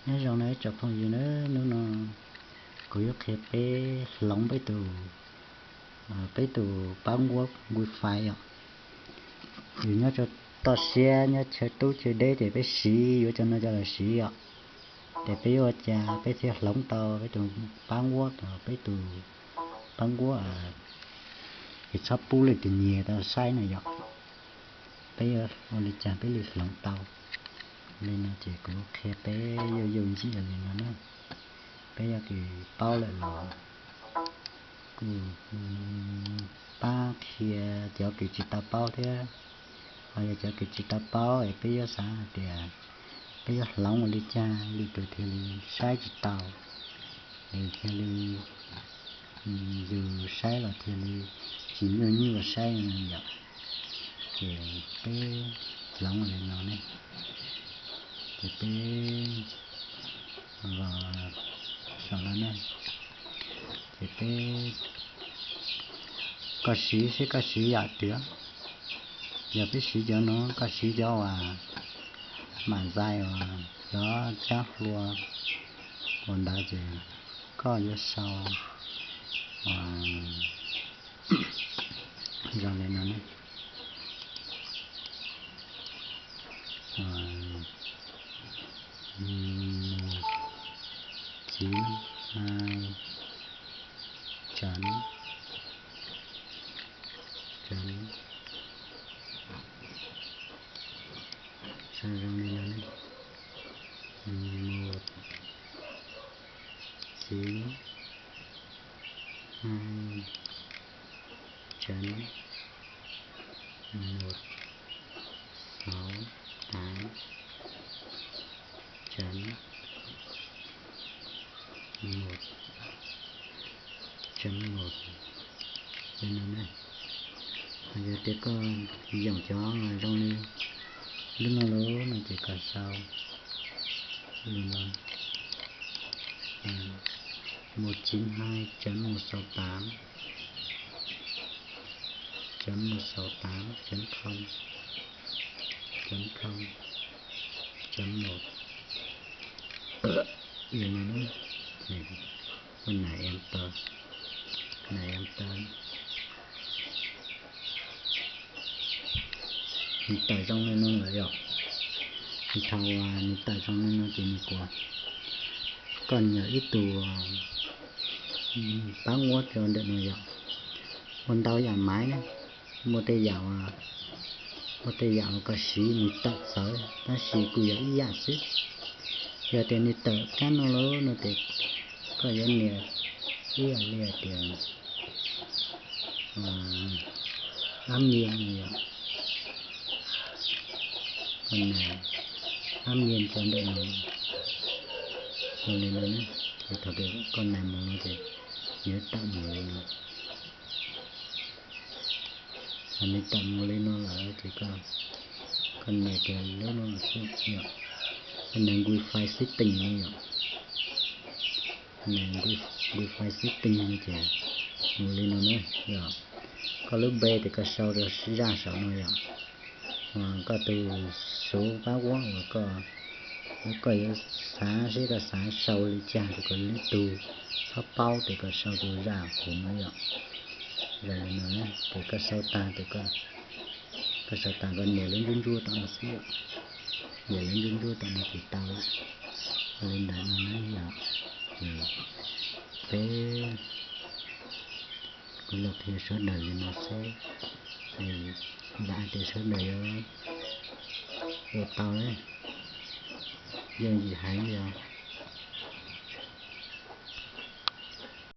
Nyob zoo na ib tsoom phooj ywg na, hnub no kuv yuav qhia peb hloov peb tus, peb tus pab nkuab wifi yom. Yus nyob rau toj siab nyob chaw tub chaw deb ces peb siv yuav cov no coj los siv yom. Ces peb yuav ua cas peb thiaj hloov tau peb tus pab nkuab, peb tus pab nkuab es txhob pub leej twg nyiag tau saib na yom. Peb yuav ua li cas peb li hloov tau. Li no ces kuv qhia peb yuj yuj ncib li no na. Peb yog kws paub lawm los kuj pab qhia cov kws tsis tau paub thiab. Ho yog cov kws tsis tau paub es peb yuav xav hais tias peb yuav hloov ua li cas li tus thiaj li saib tsis tau, es thiaj li yus saib los thiaj li tsis nyuaj nyuaj saib yom. Ces peb hloov li no ne, ces peb los saum no ne, ces peb koj siv seb koj siv yam twg. Yog peb siv cov no koj siv cov uas mam zais uas cov cab hlua uas ntawd ces koj yuav sau zoo li no ne. Một chín hai chấm chấm sau zoo li no ne. Một chín hai chấm một sáu tám chấm một chấm một. Li no na. Yog tias koj yoom cov zoo li lub no lawm no ces koj sau li no. Một chín hai chấm một sáu tám chấm một sáu tám chấm không chấm không chấm một. Li no, koj nias enter, nias enter. Nws tawm zoo li no lawm yom. Thaum uas nws tawm zoo li no ces nws kuas koj nias ib tug pab nkuab rau ntawm no yom. Muaj ntau yam maiv na, muaj tej yam, muaj tej yam uas koj siv nws tawm txawv tab sis kuj yog ib yam xwb. Yog tias nws tawm kab no lawm no ces koj yuav nias ib yam li hais tias ab mia no yom. Koj nias ab mia rau ntawm no, zoo li no na. Ces thaum koj nias mus no ces nws yuav tawm mus li no. Thaum nws tawm mus li no lawm ces koj nias kiag lub no xwb yom. Koj nias wifi setting no yom. Nias wifi setting no ces mus li no na yom. Koj lub npe ces koj sau rau zaj saum no yom. Koj tus suav pab nkuab uas koj, koj yuav xav seb koj xav sau li cas rau koj lub tug, txhob paub ces koj sau tus zaj huv no yom. Zoo li no, ces koj sau tag ces koj sau tag koj nias lub ntsuab ntsuab tom no xwb yom. Nias lub ntsuab ntsuab tom no ces tau lawm. Li ntawd no na yom. Ces peb kuv los qhia sawv daws li no xwb, vam tias sawv daws yuav ua tau. Yooj yim heev li os.